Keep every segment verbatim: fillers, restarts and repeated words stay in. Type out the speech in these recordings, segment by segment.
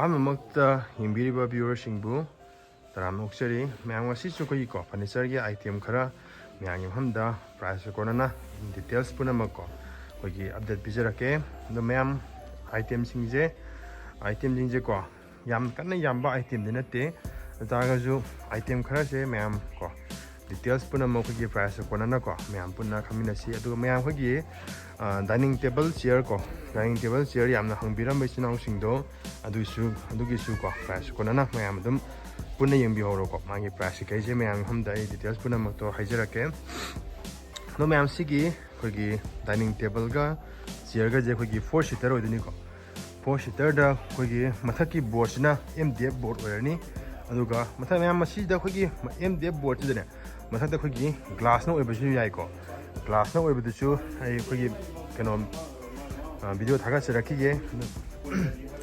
ꯑꯍꯥꯟꯕꯃꯛꯇ ꯌꯦꯡꯕꯤꯔꯤꯕ viewerꯁꯤꯡꯕꯨ ꯇꯔꯥꯝꯅ ꯑꯣꯛꯆꯔꯤ꯫ ꯃꯌꯥꯝ, ꯉꯁꯤꯁꯨ ꯑꯩꯈꯣꯏꯒꯤꯀꯣ furnitureꯒꯤ item ꯈꯔ ꯃꯌꯥꯝꯒꯤ ꯃꯐꯝꯗ priceꯀ ꯀꯣꯟꯅꯅ details ꯄꯨꯝꯅꯃꯛꯀꯣ ꯑꯩꯈꯣꯏꯒꯤ update ꯄꯤꯖꯔꯛꯀꯦ꯫ ꯑꯗꯣ ꯃꯌꯥꯝ, itemꯁꯤꯡꯁꯦ itemꯁꯤꯡꯁꯦꯀꯣ ꯌꯥꯝ ꯀꯟꯅ ꯌꯥꯝꯕ itemꯗꯤ ꯅꯠꯇꯦ, ꯑꯗꯨ ꯇꯥꯔꯒꯁꯨ item ꯈꯔꯁꯦ ꯃꯌꯥꯝ ꯀꯣ details ꯄꯨꯝꯅꯃꯛ ꯑꯩꯈꯣꯏꯒꯤ priceꯀ ꯀꯣꯟꯅꯅꯀꯣ ꯃꯌꯥꯝ ꯄꯨꯟꯅ ꯈꯪꯃꯤꯟꯅꯁꯤ꯫ ꯑꯗꯨꯒ ꯃꯌꯥꯝ, ꯑꯩꯈꯣꯏꯒꯤ dining table chair ꯀꯣ dining table chair ꯌꯥꯝꯅ ꯍꯪꯕꯤꯔꯝꯕ ꯏꯆꯤꯟ ꯏꯅꯥꯎꯁꯤꯡꯗꯣ ꯑꯗꯨꯁꯨ, ꯑꯗꯨꯒꯤꯁꯨ ꯀꯣ priceꯀ ꯀꯣꯟꯅꯅ ꯃꯌꯥꯝ ꯑꯗꯨꯝ ꯄꯨꯟꯅ ꯌꯦꯡꯕꯤꯍꯧꯔꯣꯀꯣ꯫ ꯃꯥꯒꯤ price ꯀꯩꯀꯩꯁꯦ ꯃꯌꯥꯝꯒꯤ ꯃꯐꯝꯗ ꯑꯩ details ꯄꯨꯝꯅꯃꯛꯇꯣ ꯍꯥꯏꯖꯔꯛꯀꯦ꯫ ꯑꯗꯣ ꯃꯌꯥꯝ, ꯁꯤꯒꯤ ꯑꯩꯈꯣꯏꯒꯤ dining tableꯒ chairꯒꯁꯦ ꯑꯩꯈꯣꯏꯒꯤ four seater ꯑꯣꯏꯗꯣꯏꯅꯤꯀꯣ꯫ Four seaterꯗ ꯑꯩꯈꯣꯏꯒꯤ ꯃꯊꯛꯀꯤ boardꯁꯤꯅ M D F board ꯑꯣꯏꯔꯅꯤ꯫ ꯑꯗꯨꯒ ꯃꯊꯛ ꯃꯌꯥꯝ, ꯃꯁꯤꯗ ꯑꯩꯈꯣꯏꯒꯤ M D F boardꯁꯤꯗꯅꯦ ꯃꯊꯛꯇ ꯑꯩꯈꯣꯏꯒꯤ glassꯅ ꯑꯣꯏꯕꯁꯨ ꯌꯥꯏꯀꯣ꯫ Glassꯅ ꯑꯣꯏꯕꯗꯨꯁꯨ ꯑꯩ ꯑꯩꯈꯣꯏꯒꯤ ꯀꯩꯅꯣ video ꯊꯥꯒꯠꯆꯔꯛꯈꯤꯒꯦ꯫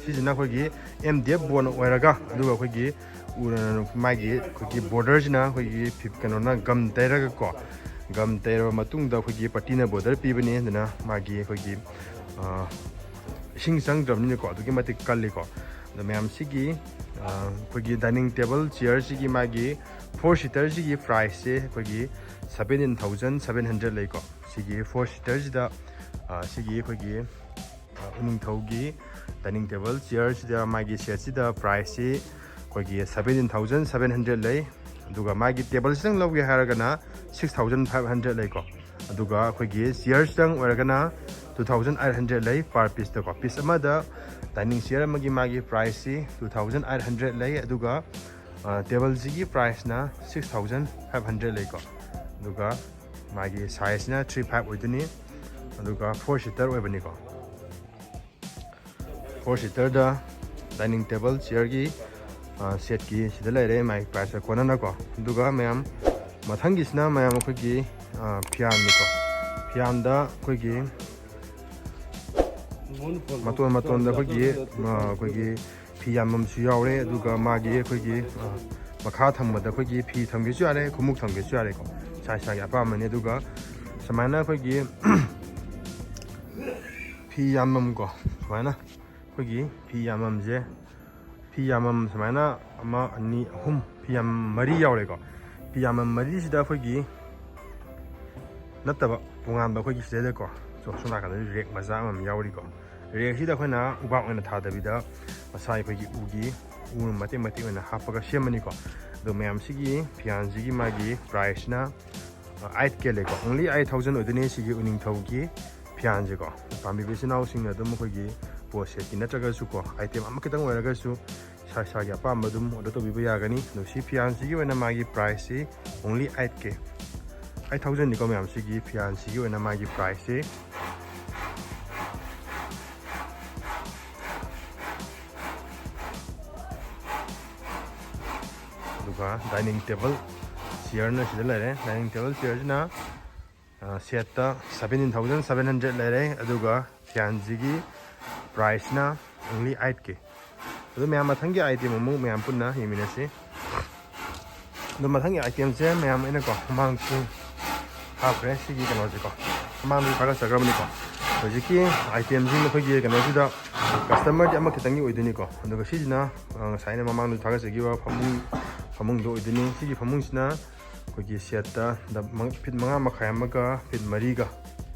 ꯁꯤꯁꯤꯅ ꯑꯩꯈꯣꯏꯒꯤ M D F boardꯅ ꯑꯣꯏꯔꯒ, ꯑꯗꯨꯒ ꯑꯩꯈꯣꯏꯒꯤ ꯎ-, ꯃꯥꯒꯤ ꯑꯩꯈꯣꯏꯒꯤ borderꯁꯤꯅ ꯑꯩꯈꯣꯏꯒꯤ ꯐꯤ-, ꯀꯩꯅꯣꯅ gum ꯇꯩꯔꯒꯀꯣ, gum ꯇꯩꯔꯕ ꯃꯇꯨꯡꯗ ꯑꯩꯈꯣꯏꯒꯤ ꯄꯇꯤꯅ border ꯄꯤꯕꯅꯤ꯫ ꯑꯗꯨꯅ ꯃꯥꯒꯤ ꯑꯩꯈꯣꯏꯒꯤ, ꯑ, ꯏꯁꯤꯡ ꯆꯪꯗ꯭ꯔꯕꯅꯤꯅꯀꯣ ꯑꯗꯨꯛꯀꯤ ꯃꯇꯤꯛ ꯀꯜꯂꯤꯀꯣ꯫ ꯑꯗꯣ ꯃꯌꯥꯝ, ꯁꯤꯒꯤ, ꯑ, ꯑꯩꯈꯣꯏꯒꯤ dining table chairꯁꯤꯒꯤ ꯃꯥꯒꯤ four seaterꯁꯤꯒꯤ priceꯁꯦ ꯑꯩꯈꯣꯏꯒꯤ seventeen thousand seven hundred ꯂꯩꯀꯣ꯫ ꯁꯤꯒꯤ four seaterꯁꯤꯗ, ꯑ, ꯁꯤꯒꯤ ꯑꯩꯈꯣꯏꯒꯤ, ꯑ, ꯎꯅꯤꯡꯊꯧꯒꯤ dining table chairꯁꯤꯗ ꯃꯥꯒꯤ setꯁꯤꯗ priceꯁꯤ ꯑꯩꯈꯣꯏꯒꯤ seventeen thousand seven hundred ꯂꯩ꯫ ꯑꯗꯨꯒ ꯃꯥꯒꯤ tableꯁꯤꯗꯪ ꯂꯧꯒꯦ ꯍꯥꯏꯔꯒꯅ six thousand five hundred ꯂꯩꯀꯣ꯫ ꯑꯗꯨꯒ ꯑꯩꯈꯣꯏꯒꯤ chairꯁꯤꯗꯪ ꯑꯣꯏꯔꯒꯅ two thousand eight hundred ꯂꯩ per pieceꯇꯀꯣ꯫ Piece ꯑꯃꯗ dining chair ꯑꯃꯒꯤ ꯃꯥꯒꯤ priceꯁꯤ two thousand eight hundred ꯂꯩ꯫ ꯑꯗꯨꯒ, ꯑ, tableꯁꯤꯒꯤ priceꯅ six thousand five hundred ꯂꯩꯀꯣ꯫ ꯑꯗꯨꯒ ꯃꯥꯒꯤ sizeꯅ three five ꯑꯣꯏꯗꯣꯏꯅꯤ꯫ ꯑꯗꯨꯒ four seater ꯑꯣꯏꯕꯅꯤꯀꯣ꯫ Four seaterꯗ dining table chairꯒꯤ, ꯑ, setꯀꯤ ꯁꯤꯗ ꯂꯩꯔꯦ, ꯃꯥꯒꯤ priceꯀ ꯀꯣꯟꯅꯅꯀꯣ꯫ ꯑꯗꯨꯒ ꯃꯌꯥꯝ, ꯃꯊꯪꯒꯤꯁꯤꯅ ꯃꯌꯥꯝ ꯑꯩꯈꯣꯏꯒꯤ, ꯑ, ꯐꯤꯌꯥꯟꯅꯤꯀꯣ꯫ ꯐꯤꯌꯥꯟꯗ ꯑꯩꯈꯣꯏꯒꯤ ꯃꯇꯣꯟ ꯃꯇꯣꯟꯗ ꯑꯩꯈꯣꯏꯒꯤ, ꯑ, ꯑꯩꯈꯣꯏꯒꯤ ꯐꯤ ꯌꯥꯟꯐꯝꯁꯨ ꯌꯥꯎꯔꯦ꯫ ꯑꯗꯨꯒ ꯃꯥꯒꯤ ꯑꯩꯈꯣꯏꯒꯤ, ꯑ, ꯃꯈꯥ ꯊꯪꯕꯗ ꯑꯩꯈꯣꯏꯒꯤ ꯐꯤ ꯊꯝꯒꯦꯁꯨ ꯌꯥꯔꯦ, ꯈꯣꯡꯎꯞ ꯊꯝꯒꯦꯁꯨ ꯌꯥꯔꯦꯀꯣ, ꯏꯁꯥ ꯏꯁꯥꯒꯤ ꯑꯄꯥꯝꯕꯅꯤ꯫ ꯑꯗꯨꯒ ꯁꯨꯃꯥꯏꯅ ꯑꯩꯈꯣꯏꯒꯤ ꯐꯤ ꯌꯥꯟꯐꯝꯀꯣ, ꯁꯨꯃꯥꯏꯅ ꯑꯩꯈꯣꯏꯒꯤ ꯐꯤ ꯌꯥꯟꯐꯝꯁꯦ ꯐꯤ ꯌꯥꯝꯃꯝ ꯁꯨꯃꯥꯏꯅ ꯑꯃ, ꯑꯅꯤ, ꯑꯍꯨꯝ, ꯐꯤ ꯌꯥꯝ ꯃꯔꯤ ꯌꯥꯎꯔꯦꯀꯣ꯫ ꯐꯤ ꯌꯥꯝꯃꯝ ꯃꯔꯤꯁꯤꯗ ꯑꯩꯈꯣꯏꯒꯤ ꯅꯠꯇꯕ ꯇꯣꯉꯥꯟꯕ ꯑꯩꯈꯣꯏꯒꯤ ꯁꯤꯗꯩꯗꯀꯣ, ꯁꯣ-, ꯁꯣꯝ ꯅꯥꯀꯟꯗ ꯔꯦꯛ ꯃꯆꯥ ꯑꯃꯃꯝ ꯌꯥꯎꯔꯤꯀꯣ꯫ ꯔꯦꯛꯁꯤꯗ ꯑꯩꯈꯣꯏꯅ ꯎꯕꯥꯛ ꯑꯣꯏꯅ ꯊꯥꯗꯕꯤꯗ ꯃꯁꯥ ꯑꯩꯈꯣꯏꯒꯤ ꯎꯒꯤ ꯎ ꯃꯇꯦꯛ ꯃꯇꯦꯛ ꯑꯣꯏꯅ ꯍꯥꯞꯄꯒ ꯁꯦꯝꯃꯅꯤꯀꯣ꯫ ꯑꯗꯣ ꯃꯌꯥꯝꯁꯤꯒꯤ ꯐꯤꯌꯥꯟꯁꯤꯒꯤ ꯃꯥꯒꯤ ꯄ꯭ꯔꯥꯏꯁꯁꯤꯅ ꯑꯩꯠ ꯀꯦ ꯂꯩꯀꯣ꯫ Only eight thousand ꯑꯣꯏꯗꯣꯏꯅꯦ ꯁꯤꯒꯤ ꯎꯅꯤꯡꯊꯧꯒꯤ ꯐꯤꯌꯥꯟꯁꯦꯀꯣ꯫ ꯄꯥꯝꯕꯤꯕ ꯏꯆꯤꯟ ꯏꯅꯥꯎꯁꯤꯡꯅ ꯑꯗꯨꯝ ꯑꯩꯈꯣꯏꯒꯤ ꯄꯣꯠ ꯁꯦꯠꯀꯤ ꯅꯠꯇ꯭ꯔꯒꯁꯨꯀꯣ, ꯑꯥꯏꯇꯦꯝ ꯑꯃꯈꯛꯇꯪ ꯑꯣꯏꯔꯒꯁꯨ ꯏꯁꯥ ꯏꯁꯥꯒꯤ ꯑꯄꯥꯝꯕ ꯑꯗꯨꯝ ꯑꯣꯔꯗꯔ ꯇꯧꯕꯤꯕ ꯌꯥꯒꯅꯤ꯫ ꯑꯗꯣ ꯁꯤ ꯐꯤꯌꯥꯟꯁꯤꯒꯤ ꯑꯣꯏꯅ ꯃꯥꯒꯤ ꯄ꯭ꯔꯥꯏꯁꯁꯤ only eight K, eight thousandꯅꯤꯀꯣ ꯃꯌꯥꯝ꯫ ꯁꯤꯒꯤ ꯐꯤꯌꯥꯟꯁꯤꯒꯤ ꯑꯣꯏꯅ ꯃꯥꯒꯤ ꯄ꯭ꯔꯥꯏꯁꯁꯤ ꯑꯗꯨꯒ dining table chairꯅ ꯁꯤꯗ ꯂꯩꯔꯦ꯫ Dining table chairꯁꯤꯅ ꯁꯦꯠꯇ seventeen thousand seven hundred ꯂꯩꯔꯦ꯫ ꯑꯗꯨꯒ ꯐꯤꯌꯥꯟꯁꯤꯒꯤ ꯄ꯭ꯔꯥꯏꯁꯅ only eight K꯫ ꯑꯗꯨ ꯃꯌꯥꯝ ꯃꯊꯪꯒꯤ ꯑꯥꯏꯇꯦꯝ ꯑꯃꯨꯛ ꯃꯌꯥꯝ ꯄꯨꯟꯅ ꯌꯦꯡꯃꯤꯟꯅꯁꯤ꯫ ꯑꯗꯣ ꯃꯊꯪꯒꯤ ꯑꯥꯏꯇꯦꯝꯁꯦ ꯃꯌꯥꯝ ꯑꯩꯅꯀꯣ ꯃꯃꯥꯡꯁꯨ ꯍꯥꯞꯈ꯭ꯔꯦ ꯁꯤꯒꯤ ꯀꯩꯅꯣꯁꯦꯀꯣ, ꯃꯃꯥꯡꯗꯁꯨ ꯊꯥꯒꯠꯆꯈ꯭ꯔꯕꯅꯤꯀꯣ꯫ ꯍꯧꯖꯤꯛꯀꯤ ꯑꯥꯏꯇꯦꯝꯁꯤꯡ ꯑꯩꯈꯣꯏꯒꯤ ꯀꯩꯅꯣꯁꯤꯗ ꯀꯁꯇꯃꯔꯗꯤ ꯑꯃꯈꯛꯇꯪꯒꯤ ꯑꯣꯏꯗꯣꯏꯅꯤꯀꯣ꯫ ꯑꯗꯨꯒ ꯁꯤꯁꯤꯅ ꯑ, ꯉꯁꯥꯏ ꯑꯩꯅ ꯃꯃꯥꯡꯗ ꯊꯥꯒꯠꯆꯈꯤꯕ ꯐꯃꯨꯡ, ꯐꯃꯨꯡꯗꯣ ꯑꯣꯏꯗꯣꯏꯅꯤ꯫ ꯁꯤꯒꯤ ꯐꯃꯨꯡꯁꯤꯅ ꯑꯩꯈꯣꯏꯒꯤ ꯁꯦꯠꯇ ꯗ-, ꯃ-, ꯐꯤꯠ ꯃꯉꯥ ꯃꯈꯥꯏ ꯑꯃꯒ ꯐꯤꯠ ꯃꯔꯤꯒ,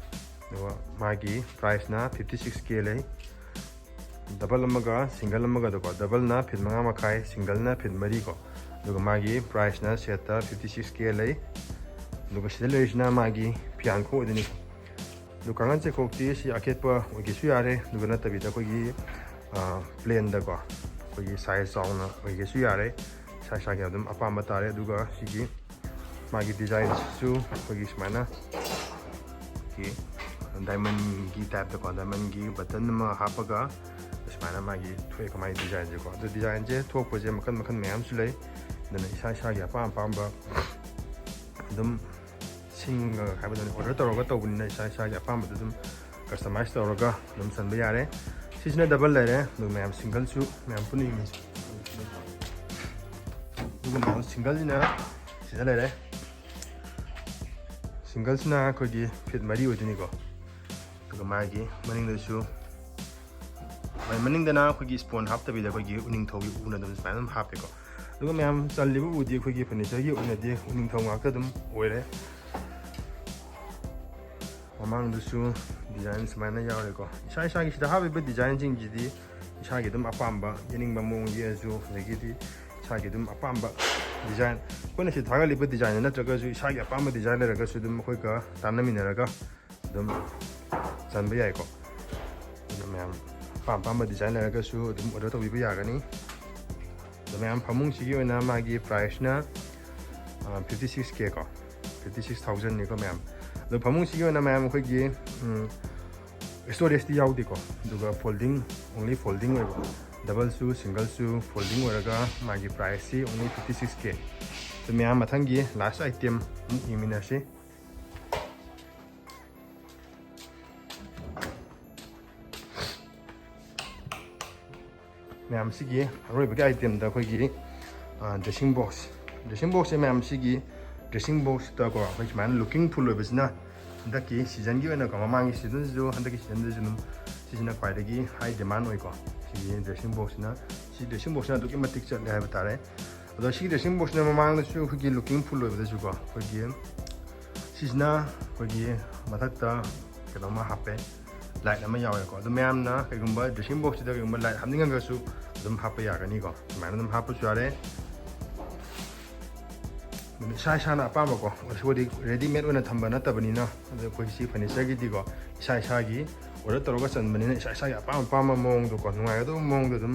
ꯑꯗꯨꯒ ꯃꯥꯒꯤ ꯄ꯭ꯔꯥꯏꯁꯅ fifty six K ꯂꯩ꯫ ꯗꯕꯜ ꯑꯃꯒ ꯁꯤꯡꯒꯜ ꯑꯃꯒꯗꯀꯣ, ꯗꯕꯜꯅ ꯐꯤꯠ ꯃꯉꯥ ꯃꯈꯥꯏ, ꯁꯤꯡꯒꯜꯅ ꯐꯤꯠ ꯃꯔꯤ ꯀꯣ꯫ ꯑꯗꯨꯒ ꯃꯥꯒꯤ ꯄ꯭ꯔꯥꯏꯁꯅ ꯁꯦꯠꯇ fifty six K ꯂꯩ꯫ ꯑꯗꯨꯒ ꯁꯤꯗ ꯂꯩꯔꯤꯁꯤꯅ ꯃꯥꯒꯤ ꯐꯤꯌꯥꯟꯈꯣꯛ ꯑꯣꯏꯗꯣꯏꯅꯤ꯫ ꯑꯗꯨ ꯀꯥꯡꯈꯟ ꯆꯩꯈꯣꯛꯇꯤ ꯁꯤ ꯑꯈꯦꯠꯄ ꯑꯣꯏꯒꯦꯁꯨ ꯌꯥꯔꯦ, ꯑꯗꯨꯒ ꯅꯠꯇꯕꯤꯗ ꯑꯩꯈꯣꯏꯒꯤ, ꯑ, ꯄ꯭ꯂꯦꯟꯗꯀꯣ, ꯑꯩꯈꯣꯏꯒꯤ ꯁꯥꯏꯖ ꯆꯥꯎꯅ ꯑꯣꯏꯒꯦꯁꯨ ꯌꯥꯔꯦ, ꯏꯁꯥ ꯏꯁꯥꯒꯤ ꯑꯗꯨꯝ ꯑꯄꯥꯝꯕ ꯇꯥꯔꯦ꯫ ꯑꯗꯨꯒ ꯁꯤꯒꯤ ꯃꯥꯒꯤ ꯗꯤꯖꯥꯏꯟꯁꯤꯁꯨ ꯑꯩꯈꯣꯏꯒꯤ ꯁꯨꯃꯥꯏꯅ ꯑꯩꯈꯣꯏꯒꯤ ꯗꯥꯏꯃꯟꯒꯤ ꯇꯥꯏꯞꯇꯀꯣ, ꯗꯥꯏꯃꯟꯒꯤ ꯕꯇꯟ ꯑꯃ ꯍꯥꯞꯄꯒ ꯁꯨꯃꯥꯏꯅ ꯃꯥꯒꯤ ꯊꯣꯛꯑꯦꯀꯣ ꯃꯥꯒꯤ ꯗꯤꯖꯥꯏꯟꯁꯦꯀꯣ꯫ ꯑꯗꯣ ꯗꯤꯖꯥꯏꯟꯁꯦ ꯊꯣꯛꯄꯁꯦ ꯃꯈꯜ ꯃꯈꯜ ꯃꯌꯥꯝꯁꯨ ꯂꯩ꯫ ꯑꯗꯨꯅ ꯏꯁꯥ ꯏꯁꯥꯒꯤ ꯑꯄꯥꯝ ꯑꯄꯥꯝꯕ ꯑꯗꯨꯝ ꯁꯤꯡ ꯍꯥꯏꯕꯗꯨꯅꯤ, ꯑꯣꯔꯗꯔ ꯇꯧꯔꯒ ꯇꯧꯕꯅꯤꯅ ꯏꯁꯥ ꯏꯁꯥꯒꯤ ꯑꯄꯥꯝꯕꯗ ꯑꯗꯨꯝ ꯀꯁꯇꯃꯥꯏꯁ ꯇꯧꯔꯒ ꯑꯗꯨꯝ ꯆꯟꯕ ꯌꯥꯔꯦ꯫ ꯁꯤꯁꯤꯅ ꯗꯕꯜ ꯂꯩꯔꯦ, ꯑꯗꯨꯒ ꯃꯌꯥꯝ ꯁꯤꯡꯒꯜꯁꯨ ꯃꯌꯥꯝ ꯄꯨꯟꯅ ꯌꯦꯡꯃꯤꯟꯅꯁꯤ꯫ ꯑꯗꯨꯒ ꯃꯌꯥꯝ ꯁꯤꯡꯒꯜꯁꯤꯅ ꯁꯤꯗ ꯂꯩꯔꯦ꯫ ꯁꯤꯡꯒꯜꯁꯤꯅ ꯑꯩꯈꯣꯏꯒꯤ ꯐꯤꯠ ꯃꯔꯤ ꯑꯣꯏꯗꯣꯏꯅꯤꯀꯣ꯫ ꯑꯗꯨꯒ ꯃꯥꯒꯤ ꯃꯅꯤꯡꯗꯁꯨ ꯃꯅꯤꯡꯗꯅ ꯑꯩꯈꯣꯏꯒꯤ ꯁ꯭ꯄꯣꯟ ꯍꯥꯞꯇꯕꯤꯗ ꯑꯩꯈꯣꯏꯒꯤ ꯎꯅꯤꯡꯊꯧꯒꯤ ꯎꯅ ꯑꯗꯨꯝ ꯁꯨꯃꯥꯏꯅ ꯑꯗꯨꯝ ꯍꯥꯞꯄꯦꯀꯣ꯫ ꯑꯗꯨꯒ ꯃꯌꯥꯝ ꯆꯜꯂꯤꯕ ꯎꯗꯤ ꯑꯩꯈꯣꯏꯒꯤ ꯐꯔꯅꯤꯆꯔꯒꯤ ꯎꯅꯗꯤ ꯎꯅꯤꯡꯊꯧ ꯉꯥꯛꯇ ꯑꯗꯨꯝ ꯑꯣꯏꯔꯦ꯫ ꯃꯃꯥꯡꯗꯁꯨ ꯗꯤꯖꯥꯏꯟ ꯁꯨꯃꯥꯏꯅ ꯌꯥꯎꯔꯦꯀꯣ꯫ ꯏꯁꯥ ꯏꯁꯥꯒꯤ ꯁꯤꯗ ꯍꯥꯞꯄꯤꯕ ꯗꯤꯖꯥꯏꯟꯁꯤꯡꯁꯤꯗꯤ ꯏꯁꯥꯒꯤ ꯑꯗꯨꯝ ꯑꯄꯥꯝꯕ ꯌꯦꯛꯅꯤꯡꯕ ꯃꯑꯣꯡ ꯌꯦꯛꯑꯁꯨ, ꯑꯗꯒꯤꯗꯤ ꯏꯁꯥꯒꯤ ꯑꯗꯨꯝ ꯑꯄꯥꯝꯕ ꯗꯤꯖꯥꯏꯟ, ꯑꯩꯈꯣꯏꯅ ꯁꯤ ꯊꯥꯒꯠꯂꯤꯕ ꯗꯤꯖꯥꯏꯟꯗ ꯅꯠꯇ꯭ꯔꯒꯁꯨ ꯏꯁꯥꯒꯤ ꯑꯄꯥꯝꯕ ꯗꯤꯖꯥꯏꯟ ꯂꯩꯔꯒꯁꯨ ꯑꯗꯨꯝ ꯑꯩꯈꯣꯏꯒ ꯇꯥꯟꯅꯃꯤꯟꯅꯔꯒ ꯑꯗꯨꯝ ꯆꯟꯕ ꯌꯥꯏꯀꯣ꯫ ꯑꯗꯨ ꯃꯌꯥꯝ ꯑꯄꯥꯝ ꯑꯄꯥꯝꯕ ꯗꯤꯖꯥꯏꯟ ꯂꯩꯔꯒꯁꯨ ꯑꯗꯨꯝ ꯑꯣꯔꯗꯔ ꯇꯧꯕꯤꯕ ꯌꯥꯒꯅꯤ꯫ ꯑꯗꯣ ꯃꯌꯥꯝ ꯐꯃꯨꯡꯁꯤꯒꯤ ꯑꯣꯏꯅ ꯃꯥꯒꯤ ꯄ꯭ꯔꯥꯏꯁꯅ ꯐꯤꯐꯇꯤ ꯁꯤꯛꯁ ꯀꯦ ꯀꯣ, ꯐꯤꯐꯇꯤ ꯁꯤꯛꯁ ꯊꯥꯎꯖꯟꯅꯤꯀꯣ ꯃꯌꯥꯝ꯫ ꯑꯗꯣ ꯐꯃꯨꯡꯁꯤꯒꯤ ꯑꯣꯏꯅ ꯃꯌꯥꯝ ꯑꯩꯈꯣꯏꯒꯤ ꯁ꯭ꯇꯣꯔꯦꯖꯇꯤ ꯌꯥꯎꯗꯦꯀꯣ, ꯑꯗꯨꯒ ꯐꯣꯜꯗꯤꯡ, ꯑꯣꯡꯂꯤ ꯐꯣꯜꯗꯤꯡ ꯑꯣꯏꯕ, ꯗꯕꯜꯁꯨ ꯁꯤꯡꯒꯜꯁꯨ ꯐꯣꯜꯗꯤꯡ ꯑꯣꯏꯔꯒ ꯃꯥꯒꯤ ꯄ꯭ꯔꯥꯏꯁꯁꯤ ꯑꯣꯡꯂꯤ ꯐꯤꯐꯇꯤ ꯁꯤꯛꯁ ꯀꯦ꯫ ꯑꯗꯣ ꯃꯌꯥꯝ ꯃꯊꯪꯒꯤ ꯂꯥꯁ ꯑꯥꯏꯇꯦꯝ ꯑꯃꯨꯛ ꯌꯦꯡꯃꯤꯟꯅꯁꯤ꯫ ꯃꯌꯥꯝ ꯁꯤꯒꯤ ꯑꯔꯣꯏꯕꯒꯤ ꯑꯥꯏꯇꯦꯝꯗ ꯑꯩꯈꯣꯏꯒꯤ ꯗ꯭ꯔꯦꯁꯤꯡ ꯕꯣꯛꯁ, ꯗ꯭ꯔꯦꯁꯤꯡ ꯕꯣꯛꯁꯁꯦ ꯃꯌꯥꯝ ꯁꯤꯒꯤ ꯗ꯭ꯔꯦꯁꯤꯡ ꯕꯣꯛꯁꯇꯀꯣ ꯑꯩꯈꯣꯏ ꯁꯨꯃꯥꯏꯅ ꯂꯨꯀꯤꯡ ꯐꯨꯜ ꯑꯣꯏꯕꯁꯤꯅ ꯍꯟꯗꯛꯀꯤ ꯁꯤꯖꯟꯒꯤ ꯑꯣꯏꯅꯀꯣ, ꯃꯃꯥꯡꯒꯤ ꯁꯤꯖꯟꯁꯤꯁꯨ ꯍꯟꯗꯛꯀꯤ ꯁꯤꯖꯟꯗꯁꯨ ꯑꯗꯨꯝ ꯁꯤꯁꯤꯅ ꯈ꯭ꯋꯥꯏꯗꯒꯤ ꯍꯥꯏ ꯗꯤꯃꯥꯟ ꯑꯣꯏꯀꯣ꯫ ꯁꯤꯒꯤ ꯗ꯭ꯔꯦꯁꯤꯡ ꯕꯣꯛꯁꯁꯤꯅ, ꯁꯤ ꯗ꯭ꯔꯦꯁꯤꯡ ꯕꯣꯛꯁꯁꯤꯅ ꯑꯗꯨꯛꯀꯤ ꯃꯇꯤꯛ ꯆꯠꯂꯦ ꯍꯥꯏꯕ ꯇꯥꯔꯦ꯫ ꯑꯗꯣ ꯁꯤꯒꯤ ꯗ꯭ꯔꯦꯁꯤꯡ ꯕꯣꯛꯁꯁꯤꯅ ꯃꯃꯥꯡꯗꯁꯨ ꯑꯩꯈꯣꯏꯒꯤ ꯂꯨꯀꯤꯡ ꯐꯨꯜ ꯑꯣꯏꯕꯗꯁꯨꯀꯣ, ꯑꯩꯈꯣꯏꯒꯤ ꯁꯤꯁꯤꯅ ꯑꯩꯈꯣꯏꯒꯤ ꯃꯊꯛꯇ ꯀꯩꯅꯣꯝꯃ ꯍꯥꯞꯄꯦ, ꯂꯥꯏꯠ ꯑꯃ ꯌꯥꯎꯋꯦꯀꯣ꯫ ꯑꯗꯣ ꯃꯌꯥꯝꯅ ꯀꯩꯒꯨꯝꯕ ꯗ꯭ꯔꯦꯁꯤꯡ ꯕꯣꯛꯁꯁꯤꯗ ꯀꯩꯒꯨꯝꯕ ꯂꯥꯏꯠ ꯍꯥꯞꯅꯤꯡꯉꯒꯁꯨ ꯑꯗꯨꯝ ꯍꯥꯞꯄ ꯌꯥꯒꯅꯤꯀꯣ, ꯑꯗꯨꯃꯥꯏꯅ ꯑꯗꯨꯝ ꯍꯥꯞꯄꯁꯨ ꯌꯥꯔꯦ꯫ ꯑꯗꯨꯝ ꯏꯁꯥ ꯏꯁꯥꯅ ꯑꯄꯥꯝꯕꯀꯣ, ꯑꯩꯈꯣꯏꯗꯤ ꯔꯦꯗꯤꯃꯦꯗ ꯑꯣꯏꯅ ꯊꯝꯕ ꯅꯠꯇꯕꯅꯤꯅ, ꯑꯗꯣ ꯑꯩꯈꯣꯏ ꯁꯤ ꯐꯔꯅꯤꯆꯔꯒꯤꯗꯤꯀꯣ ꯏꯁꯥ ꯏꯁꯥꯒꯤ ꯑꯣꯔꯗꯔ ꯇꯧꯔꯒ ꯆꯟꯕꯅꯤꯅ ꯏꯁꯥ ꯏꯁꯥꯒꯤ ꯑꯄꯥꯝ ꯑꯄꯥꯝꯕ ꯃꯑꯣꯡꯗꯀꯣ, ꯅꯨꯡꯉꯥꯏꯒꯗꯧꯕ ꯃꯑꯣꯡꯗ ꯑꯗꯨꯝ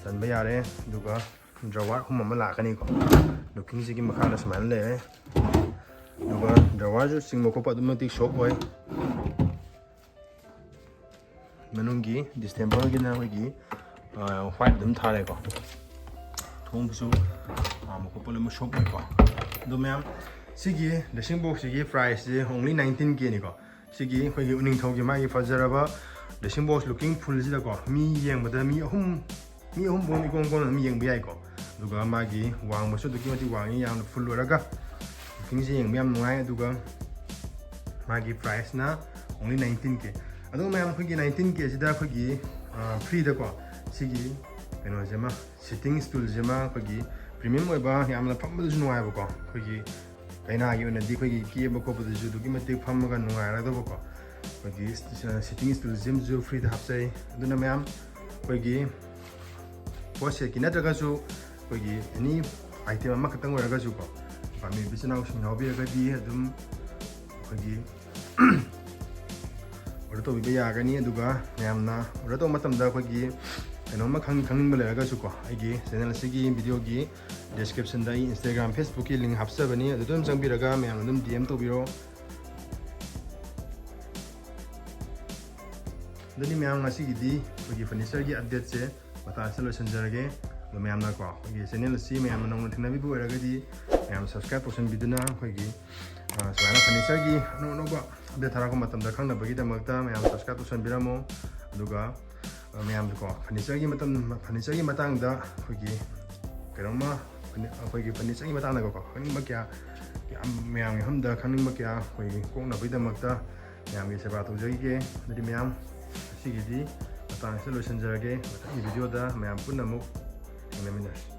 ꯆꯟꯕ ꯌꯥꯔꯦ꯫ ꯑꯗꯨꯒ ꯗ꯭ꯔꯋꯥꯔ ꯑꯍꯨꯝ ꯑꯃ ꯂꯥꯛꯀꯅꯤꯀꯣ, ꯂꯨꯀꯤꯡꯁꯤꯒꯤ ꯃꯈꯥꯗ ꯁꯨꯃꯥꯏꯅ ꯂꯩꯔꯦ꯫ ꯑꯗꯨꯒ ꯗ꯭ꯔꯋꯥꯔꯁꯨ ꯆꯤꯡꯕ ꯈꯣꯠꯄ ꯑꯗꯨꯝ ꯃꯇꯤꯛ ꯁꯣꯞ ꯑꯣꯏ꯫ ꯃꯅꯨꯡꯒꯤ ꯗꯤꯁꯇꯦꯝꯕꯔꯒꯤꯅ ꯑꯩꯈꯣꯏꯒꯤ ꯋꯥꯏꯠ ꯑꯗꯨꯝ ꯊꯥꯔꯦꯀꯣ꯫ ꯊꯣꯡꯁꯨ ꯍꯥꯡꯕ ꯈꯣꯠꯄ ꯂꯣꯏꯅꯃꯛ ꯁꯣꯞ ꯑꯣꯏꯀꯣ꯫ ꯑꯗꯣ ꯃꯌꯥꯝ, ꯁꯤꯒꯤ ꯗ꯭ꯔꯦꯁꯤꯡ ꯕꯣꯛꯁꯁꯤꯒꯤ ꯄ꯭ꯔꯥꯏꯁꯁꯦ ꯑꯣꯡꯂꯤ ꯅꯥꯏꯟꯇꯤꯟ ꯀꯦꯅꯤꯀꯣ꯫ ꯁꯤꯒꯤ ꯑꯩꯈꯣꯏꯒꯤ ꯎꯅꯤꯡꯊꯧꯒꯤ ꯃꯥꯒꯤ ꯐꯖꯔꯕ ꯗ꯭ꯔꯦꯁꯤꯡ ꯕꯣꯛꯁ ꯂꯨꯀꯤꯡ ꯐꯨꯜꯁꯤꯗꯀꯣ, ꯃꯤ ꯌꯦꯡꯕꯗ ꯃꯤ ꯑꯍꯨꯝ, ꯃꯤ ꯑꯍꯨꯝ ꯐꯥꯎ ꯏꯀꯣꯟ ꯀꯣꯟꯅ ꯑꯗꯨꯝ ꯌꯦꯡꯕ ꯌꯥꯏꯀꯣ꯫ ꯑꯗꯨꯒ ꯃꯥꯒꯤ ꯋꯥꯡꯕꯁꯨ ꯑꯗꯨꯛꯀꯤ ꯃꯇꯤꯛ ꯋꯥꯡꯉꯤ, ꯌꯥꯝꯅ ꯐꯨꯜ ꯑꯣꯏꯔꯒ ꯂꯨꯀꯤꯡꯁꯦ ꯌꯦꯡꯕ ꯌꯥꯝ ꯅꯨꯡꯉꯥꯏ꯫ ꯑꯗꯨꯒ ꯃꯥꯒꯤ ꯄ꯭ꯔꯥꯏꯁꯅ ꯑꯣꯡꯂꯤ ꯅꯥꯏꯟꯇꯤꯟ ꯀꯦ꯫ ꯑꯗꯨꯒ ꯃꯌꯥꯝ, ꯑꯩꯈꯣꯏꯒꯤ ꯅꯥꯏꯟꯇꯤꯟ ꯀꯦꯁꯤꯗ ꯑꯩꯈꯣꯏꯒꯤ ꯐ꯭ꯔꯤꯗꯀꯣ ꯁꯤꯒꯤ ꯀꯩꯅꯣꯁꯤꯃ, ꯁꯤꯠꯇꯤꯡ ꯁ꯭ꯇꯨꯜꯁꯤꯃ ꯑꯩꯈꯣꯏꯒꯤ ꯄ꯭ꯔꯤꯃꯤꯌꯝ ꯑꯣꯏꯕ, ꯌꯥꯝꯅ ꯐꯝꯕꯗꯁꯨ ꯅꯨꯡꯉꯥꯏꯕꯀꯣ, ꯑꯩꯈꯣꯏꯒꯤ ꯀꯩꯅꯥꯒꯤ ꯑꯣꯏꯅꯗꯤ ꯑꯩꯈꯣꯏꯒꯤ ꯀꯦꯕ ꯈꯣꯠꯄꯗꯁꯨ ꯑꯗꯨꯛꯀꯤ ꯃꯇꯤꯛ ꯐꯝꯃꯒ ꯅꯨꯡꯉꯥꯏꯔꯗꯧꯕꯀꯣ꯫ ꯑꯩꯈꯣꯏꯒꯤ ꯁꯤꯠꯇꯤꯡ ꯁ꯭ꯇꯨꯜꯁꯤꯃꯁꯨ ꯐ꯭ꯔꯤꯗ ꯍꯥꯞꯆꯩ꯫ ꯑꯗꯨꯅ ꯃꯌꯥꯝ ꯑꯩꯈꯣꯏꯒꯤ ꯄꯣꯠ ꯁꯦꯠꯀꯤ ꯅꯠꯇ꯭ꯔꯒꯁꯨ ꯑꯩꯈꯣꯏꯒꯤ ꯑꯦꯅꯤ ꯑꯥꯏꯇꯦꯝ ꯑꯃꯈꯛꯇꯪ ꯑꯣꯏꯔꯒꯁꯨꯀꯣ, ꯄꯥꯝꯕꯤꯕ ꯏꯆꯤꯟ ꯏꯅꯥꯎꯁꯤꯡ ꯌꯥꯎꯕꯤꯔꯒꯗꯤ ꯑꯗꯨꯝ ꯑꯩꯈꯣꯏꯒꯤ ꯑꯣꯔꯗꯔ ꯇꯧꯕꯤꯕ ꯌꯥꯒꯅꯤ꯫ ꯑꯗꯨꯒ ꯃꯌꯥꯝꯅ ꯑꯣꯔꯗꯔ ꯇꯧꯕ ꯃꯇꯝꯗ ꯑꯩꯈꯣꯏꯒꯤ ꯀꯩꯅꯣꯝꯃ ꯈꯪ ꯈꯪꯅꯤꯡꯕ ꯂꯩꯔꯒꯁꯨꯀꯣ, ꯑꯩꯒꯤ ꯆꯦꯅꯦꯜ ꯑꯁꯤꯒꯤ ꯚꯤꯗꯤꯑꯣꯒꯤ ꯗꯤꯁꯀ꯭ꯔꯤꯞꯁꯟꯗ ꯑꯩ ꯏꯟꯁꯇꯥꯒ꯭ꯔꯥꯝ, ꯐꯦꯁꯕꯨꯛꯀꯤ ꯂꯤꯡ ꯍꯥꯞꯆꯕꯅꯤ, ꯑꯗꯨꯗ ꯑꯗꯨꯝ ꯆꯪꯕꯤꯔꯒ ꯃꯌꯥꯝꯅ ꯑꯗꯨꯝ ꯗꯤ ꯑꯦꯝ ꯇꯧꯕꯤꯔꯣ꯫ ꯑꯗꯨꯗꯤ ꯃꯌꯥꯝ, ꯉꯁꯤꯒꯤꯗꯤ ꯑꯩꯈꯣꯏꯒꯤ ꯐꯔꯅꯤꯆꯔꯒꯤ ꯑꯞꯗꯦꯠꯁꯦ ꯃꯇꯥꯡ ꯑꯁꯤꯗ ꯂꯣꯏꯁꯤꯟꯖꯔꯒꯦ꯫ ꯑꯗꯣ ꯃꯌꯥꯝꯅꯀꯣ, ꯑꯩꯈꯣꯏꯒꯤ ꯆꯦꯅꯦꯜ ꯑꯁꯤ ꯃꯌꯥꯝꯅ ꯅꯧꯅ ꯊꯦꯡꯅꯕꯤꯕ ꯑꯣꯏꯔꯒꯗꯤ ꯃꯌꯥꯝ ꯁꯕꯁꯀ꯭ꯔꯥꯏꯕ ꯇꯧꯁꯟꯕꯤꯗꯨꯅ ꯑꯩꯈꯣꯏꯒꯤ, ꯑ, ꯁꯨꯃꯥꯏꯅ ꯐꯔꯅꯤꯆꯔꯒꯤ ꯑꯅꯧ ꯑꯅꯧꯕ ꯑꯞꯗꯦꯠ ꯊꯥꯔꯛꯄ ꯃꯇꯝꯗ ꯈꯪꯅꯕꯒꯤꯗꯃꯛꯇ ꯃꯌꯥꯝ ꯁꯕꯁꯀ꯭ꯔꯥꯏꯕ ꯇꯧꯁꯟꯕꯤꯔꯝꯃꯣ꯫ ꯑꯗꯨꯒ, ꯑ, ꯃꯌꯥꯝꯁꯨꯀꯣ ꯐꯔꯅꯤꯆꯔꯒꯤ ꯃꯇꯝ, ꯐꯔꯅꯤꯆꯔꯒꯤ ꯃꯇꯥꯡꯗ ꯑꯩꯈꯣꯏꯒꯤ ꯀꯩꯅꯣꯝꯃ ꯐꯔꯅꯤ-, ꯑꯩꯈꯣꯏꯒꯤ ꯐꯔꯅꯤꯆꯔꯒꯤ ꯃꯇꯥꯡꯗꯀꯣ ꯈꯪꯅꯤꯡꯕ ꯀꯌꯥ, ꯌꯥꯝ ꯃꯌꯥꯝꯒꯤ ꯃꯐꯝꯗ ꯈꯪꯅꯤꯡꯕ ꯀꯌꯥ ꯑꯩꯈꯣꯏꯒꯤ ꯀꯣꯛꯅꯕꯒꯤꯗꯃꯛꯇ ꯃꯌꯥꯝꯒꯤ ꯁꯦꯕꯥ ꯇꯧꯖꯈꯤꯒꯦ꯫ ꯑꯗꯨꯗꯤ ꯃꯌꯥꯝ, ꯉꯁꯤꯒꯤꯗꯤ ꯃꯇꯥꯡ ꯑꯁꯤꯗ ꯂꯣꯏꯁꯤꯟꯖꯔꯒꯦ꯫ ꯃꯊꯪꯒꯤ ꯚꯤꯗꯤꯑꯣꯗ ꯃꯌꯥꯝ ꯄꯨꯟꯅ ꯑꯃꯨꯛ ꯊꯦꯡꯅꯃꯤꯟꯅꯔꯁꯤ꯫